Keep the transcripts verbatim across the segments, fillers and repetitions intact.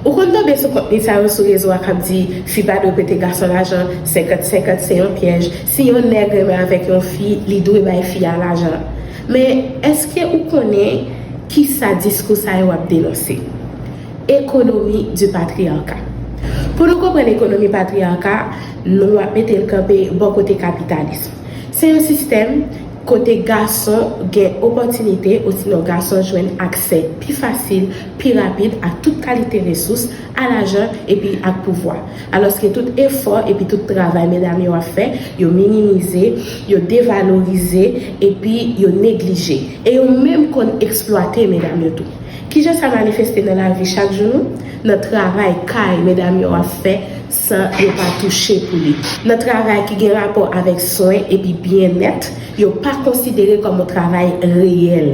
Ou konn tonbe sou kontni sa yo sou rezo a k ap di fi pa dwe prete gason lajan, senkant senkant se yon pyèj, si yon nèg renmen avèk yon fi, li dwe bay fi a lajan. Men èske ou konnen ki sa diskou sa yo ap denonse? Économie du patriarcat. Pou nou konprann ekonomi patriyaka, nou ap mete l kanpe bò kote kapitalism. Se yon sistèm kote gason gen opòtinite, osinon gason jwenn aksè pi fasil, pi rapid a tout kalite resous, a lajan epi ak pouvwa. Alòske tout efò epi tout travay medam yo ap fè, yo minimize, yo devalorize epi yo neglije. E yo menm konn eksplwate medam yo tou. Kijan sa manifeste nan lavi chak jou nou? Nan travay kay medam yo ap fè san yo pa touche pou li. Nan travay ki gen rapò avèk swen epi byennèt, yo pa konsidere kòm yon travay reyèl.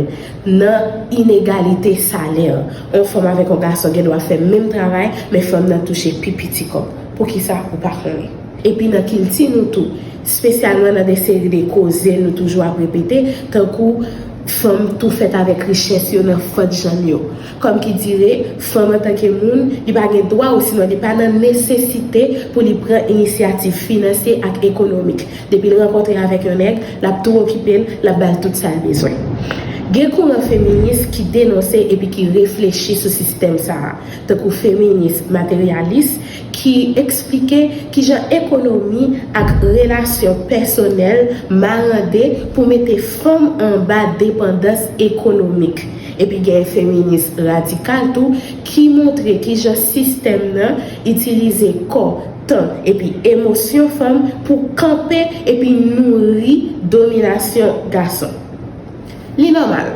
Nan inegalite salè, yon fanm avèk yon gason gen dwa fè menm travay, men fanm nan touche pi piti kòb. Poukisa ou pa konnen? Epi nan kilti nou tou, espesyalman nan de seri de koze nou toujou ap repete, tankou fanm tou fèt avèk richès yo nan fant janm yo. Kòm ki dire, fanm antanke moun, li pa gen dwa osinon li pa nan nesesite pou li pran inisyativ finansye ak ekonomik. Depi l rankontre avèk yon nèg, l ap tou okipe l, l ap ba l tout sa l bezwen. Gen kouran feminis ki denonse epi ki reflechi sou sistèm sa a, tankou feminis materyalis, ki eksplike kijan ekonomi ak relasyon pèsonèl marande pou mete fanm anba depandans ekonomik. Epi gen feminis radikal tou ki montre kijan sistèm nan itilize kò, tan epi emosyon fanm pou kanpe epi nouri dominasyon gason. Li nòmal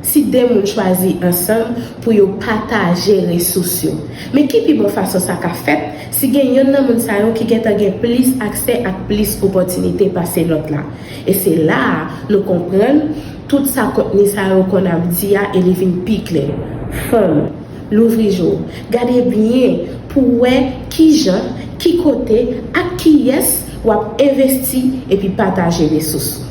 si de moun chwazi ansanm pou yo pataje resous yo. Men ki pi bon fason sa ka fèt si gen yonn nan moun sa yo ki gentan gen plis aksè ak plis opòtinite pase lòt la? E se la a nou konprann tout sa kontni sa yo konn ap di a e li vin pi klè. Fanm, louvri je w, gade byen pou w wè kijan, ki kote, ak kiyès w ap envesti epi pataje resous ou.